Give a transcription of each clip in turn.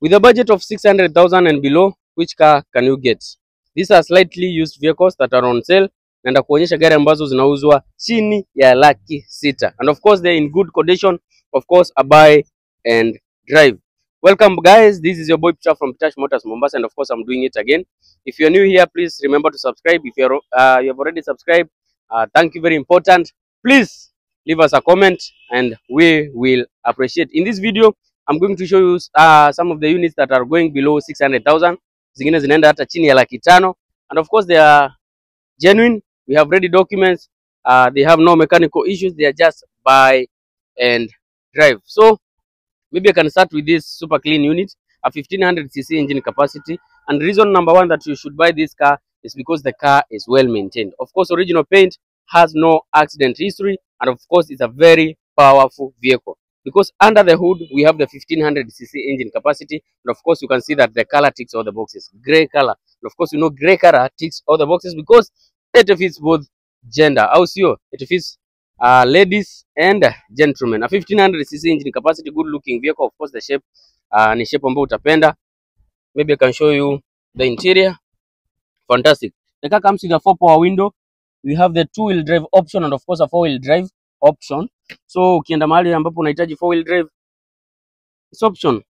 With a budget of 600,000 and below, which car can you get? These are slightly used vehicles that are on sale. Naenda kuonyesha gari ambazo zinauzwa chini ya 600,000. And of course they're in good condition. Of course, a buy and drive. Welcome guys, this is your boy Peter from Pitash Motors Mombasa, and of course I'm doing it again. If you're new here, please remember to subscribe. If you have already subscribed, thank you, very important. Please leave us a comment and we will appreciate. In this video, I'm going to show you some of the units that are going below 600,000. Zingine zinaenda hata chini ya 500,000. And of course they are genuine. We have ready documents. They have no mechanical issues. They are just buy and drive. So maybe I can start with this super clean unit, a 1500cc engine capacity. And reason number one that you should buy this car is because the car is well maintained. Of course, original paint, has no accident history, and of course, it's a very powerful vehicle. Because under the hood, we have the 1500cc engine capacity. And of course, you can see that the color ticks all the boxes. Gray color. And of course, you know gray color ticks all the boxes because it fits both gender. Au sio? It fits ladies and gentlemen. A 1500cc engine capacity, good looking vehicle. Of course, the shape ni shape ambayo utapenda. Maybe I can show you the interior. Fantastic. The car comes with a 4 power window. We have the 2-wheel drive option and of course a 4-wheel drive option. So ukienda mahali ambapo unahitaji 4-wheel drive, it's option.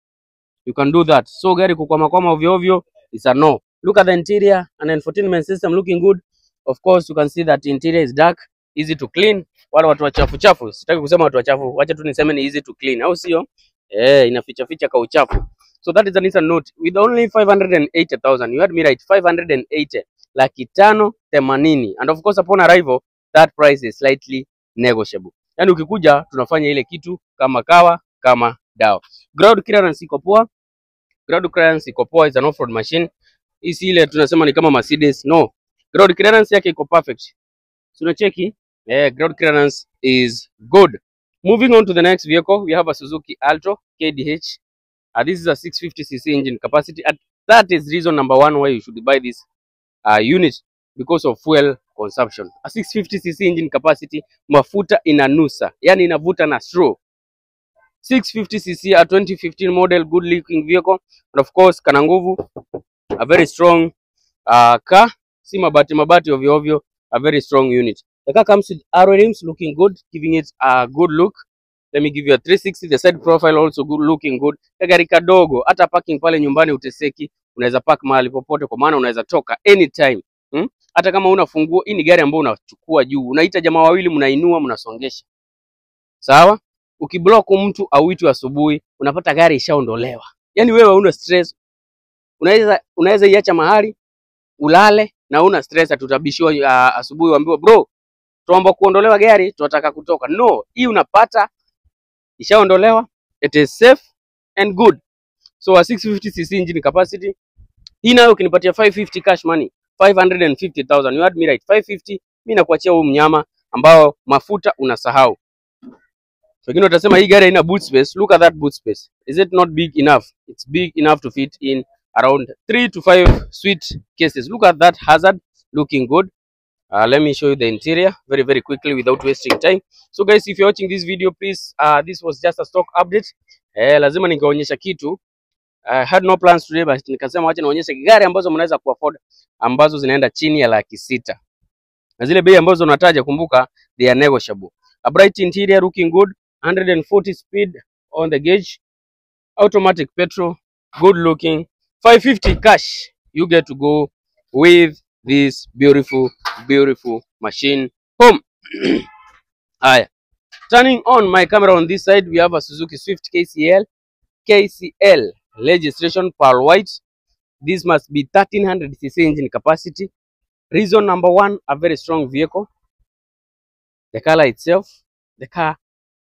You can do that. So gari kukwama kwama ovyo ovyo, it's a no. Look at the interior and infotainment system looking good. Of course, you can see that the interior is dark, easy to clean. Wale watu wachafu chafu, sitaki kusema watu wachafu, wacha tu niseme ni easy to clean, au sio? Eh, inaficha ficha ka uchafu. So that is a Nissan Note with only 580,000. You heard me right, 580, 580,000. And of course upon arrival, that price is slightly negotiable. Yaani ukikuja tunafanya ile kitu kama kawa kama dawa. Ground clearance iko poa. Ground clearance iko poa, is an off-road machine. Hii si ile tunasema ni kama Mercedes, no. Ground clearance yake iko perfect. So unacheki, ground clearance is good. Moving on to the next vehicle, we have a Suzuki Alto KDH. This is a 650cc engine capacity. And that is reason number one why you should buy this unit, because of fuel consumption. A 650cc engine capacity, mafuta inanusa, yani inavuta na straw. 650cc, a 2015 model, good looking vehicle, and of course kana nguvu, a very strong car, si mabati mabati ovyo ovyo, a very strong unit. The car comes with alloy rims looking good, giving it a good look. Let me give you a 360, the side profile also good, looking good. Gari kadogo, hata parking pale nyumbani uteseki, unaweza park mahali popote kwa maana unaweza toka anytime. Hata kama una funguo, hii ni gari ambayo unachukua juu, unaita jamaa wawili, mnainua, mnasongesha. Sawa? Ukiblock mtu auitwe asubuhi, unapata gari ishaondolewa. Yaani wewe huna stress. Unaweza iacha mahali ulale na una stress, atutabishiwa asubuhi uambiwe bro, tuomba kuondolewa gari, tunataka kutoka. No, hii unapata ishaondolewa, it is safe and good. So a 650cc engine capacity, hii nayo ukinipatia 550 cash money, 550,000. You heard me right, 550, mimi nakuachia huu mnyama ambao mafuta unasahau. Wengine watasema hii gari haina boot space. Look at that boot space. Is it not big enough? It's big enough to fit in around 3 to 5 suite cases. Look at that hazard looking good. Let me show you the interior very, very quickly without wasting time. So guys, if you're watching this video, please, this was just a stock update. Lazima ningeonyesha kitu. I had no plans today, but nikasema wacha nionyeshe gari ambazo mnaweza kuafford, ambazo zinaenda chini ya 600,000. Na zile bei ambazo unataja, kumbuka they are negotiable. A bright interior looking good, 140 speed on the gauge, automatic petrol, good looking, 550 cash. You get to go with this beautiful, beautiful machine home. Haya. Turning on my camera on this side, we have a Suzuki Swift KCL, KCL registration, pearl white. This must be 1300cc engine capacity. Reason number one, a very strong vehicle. The color itself, the car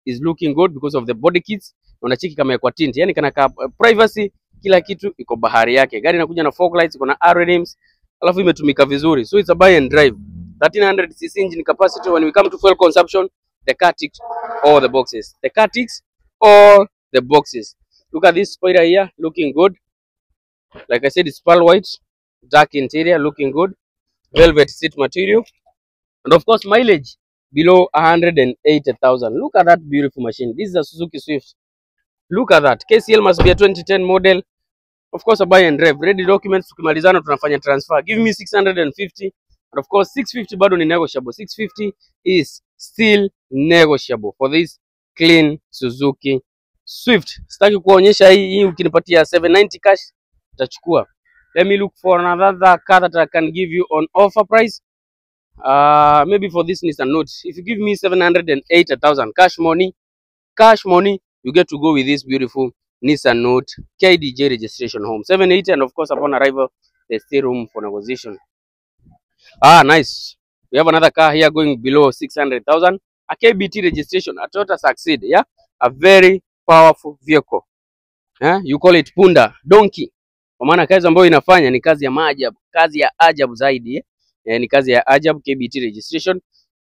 is looking good because of the body kits. Unacheki kama kwa tint, yani kana ka privacy, kila kitu iko bahari yake. Gari inakuja na fog lights, iko na alloy rims, alafu imetumika vizuri. So it's a buy and drive. 1300cc engine capacity. When we come to fuel consumption, the car ticks all the boxes. The car ticks all the boxes. Look at this spoiler here, looking good. Like I said, it's pearl white, dark interior, looking good. Velvet seat material. And of course, mileage below 180,000. Look at that beautiful machine. This is a Suzuki Swift. Look at that. KCL must be a 2010 model. Of course, a buy and drive. Ready documents, tukimalizana tunafanya transfer. Give me 650. And of course 650 bado ni negotiable. 650 is still negotiable for this clean Suzuki Swift. Sitaki kuonyesha hii hii, ukinipatia 790 cash utachukua. Let me look for another car that I can give you on offer price. Maybe for this Nissan Note. If you give me 780,000 cash money, you get to go with this beautiful Nissan Note KDJ registration home. 780, and of course upon arrival there's still room for negotiation. Ah, nice. We have another car here going below 600,000. A KBT registration, a Toyota Succeed, yeah? A very powerful vehicle. Yeah? You call it punda, donkey. Kwa maana kazi ambayo inafanya ni kazi ya maajabu, kazi ya ajabu zaidi. Eh? Eh, ni kazi ya ajabu. KBT registration,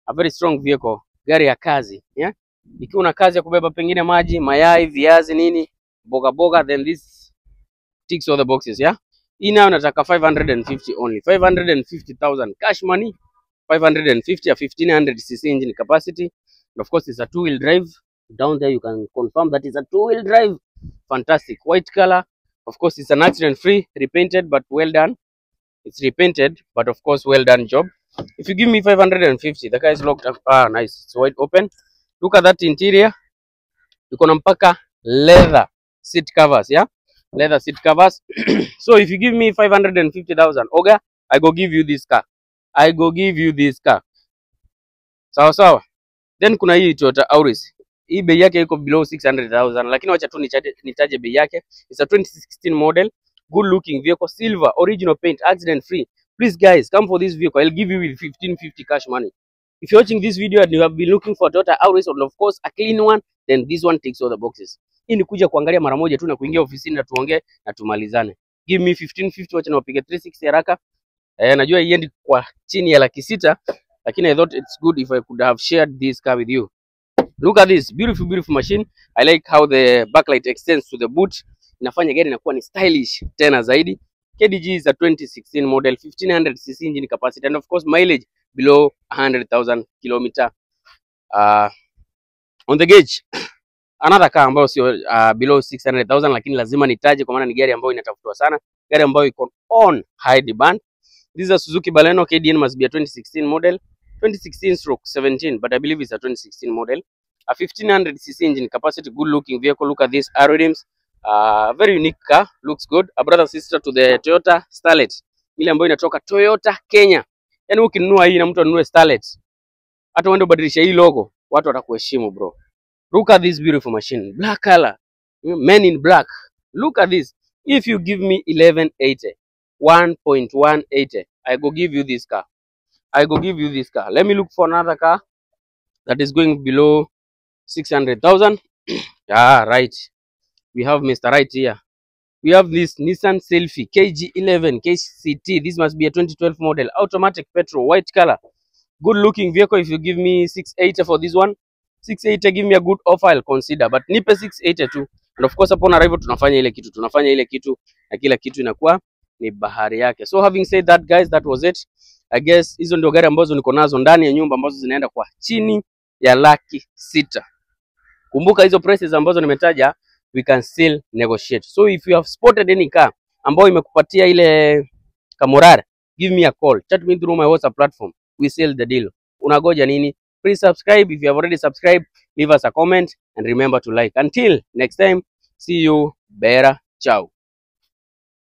a very strong vehicle, gari ya kazi, yeah? Ikiwa una kazi ya kubeba pengine maji, mayai, viazi, nini, boga boga, then this ticks all the boxes, yeah? Hii nayo nataka 550 only. 550,000 cash money. 550, a 1500 cc engine capacity. And of course it's a two-wheel drive. Down there you can confirm that it's a two-wheel drive. Fantastic. White color. Of course it's an accident free, repainted but well done. It's repainted, but of course well done job. If you give me 550, the car is locked up. Ah, nice. It's wide open. Look at that interior. Iko na mpaka leather seat covers, yeah? Leather seat covers. So if you give me 550,000, oga, I go give you this car. I go give you this car. Sawa sawa. Then kuna hii Toyota Auris. Hii bei yake iko below 600,000, lakini wacha tu nitaje bei yake. It's a 2016 model, good looking vehicle, silver, original paint, accident free. Please guys, come for this vehicle. I'll give you with 1550 cash money. If you're watching this video and you have been looking for Toyota Auris, and of course a clean one, then this one ticks all the boxes. Hii ni kuja kuangalia mara moja tu na kuingia ofisini na tuongee na tumalizane. Give me 1550, wacha niwapige 360 haraka. Eh, najua iendi kwa chini ya 600,000, lakini I thought it's good if I could have shared this car with you. Look at this beautiful, beautiful machine. I like how the backlight extends to the boot. Inafanya gari inakuwa ni stylish tena zaidi. KDG is a 2016 model, 1500 cc engine capacity, and of course mileage below 100,000 kilometer on the gauge. Another car ambayo sio below 600,000, lakini lazima nitaje kwa maana ni gari ambayo inatafutwa sana, gari ambayo iko on high demand. This is a Suzuki Baleno. KDN must be a 2016 model, 2016/17, but I believe it's a 2016 model. A 1500 cc engine capacity, good looking vehicle. Look at these arrow rims. Very unique car, looks good. A brother sister to the Toyota Starlet, ile ambayo inatoka Toyota Kenya. Yaani ukinunua hii na mtu anunue Starlet, hata uende ubadilishe hii logo, watu watakuheshimu bro. Look at this beautiful machine, black color, men in black. Look at this. If you give me 1180, 1.180, I go give you this car. I go give you this car. Let me look for another car that is going below 600,000. Ah, right. We have Mr. Right here. We have this Nissan Sylphy KG11 KCT. This must be a 2012 model. Automatic petrol, white color. Good looking vehicle. If you give me 680 for this one, 680, give me a good offer, I'll consider. But nipe 680 tu. And of course upon arrival tunafanya ile kitu na kila kitu inakuwa ni bahari yake. So having said that guys, that was it. I guess hizo ndio gari ambazo niko nazo ndani ya nyumba ambazo zinaenda kwa chini ya 600,000. Kumbuka hizo prices ambazo nimetaja, we can still negotiate. So if you have spotted any car ambayo imekupatia ile kamorale, give me a call. Chat me through my WhatsApp platform. We seal the deal. Unagoja nini? Please subscribe. If you have already subscribed, leave us a comment and remember to like. Until next time, see you. Better. Ciao.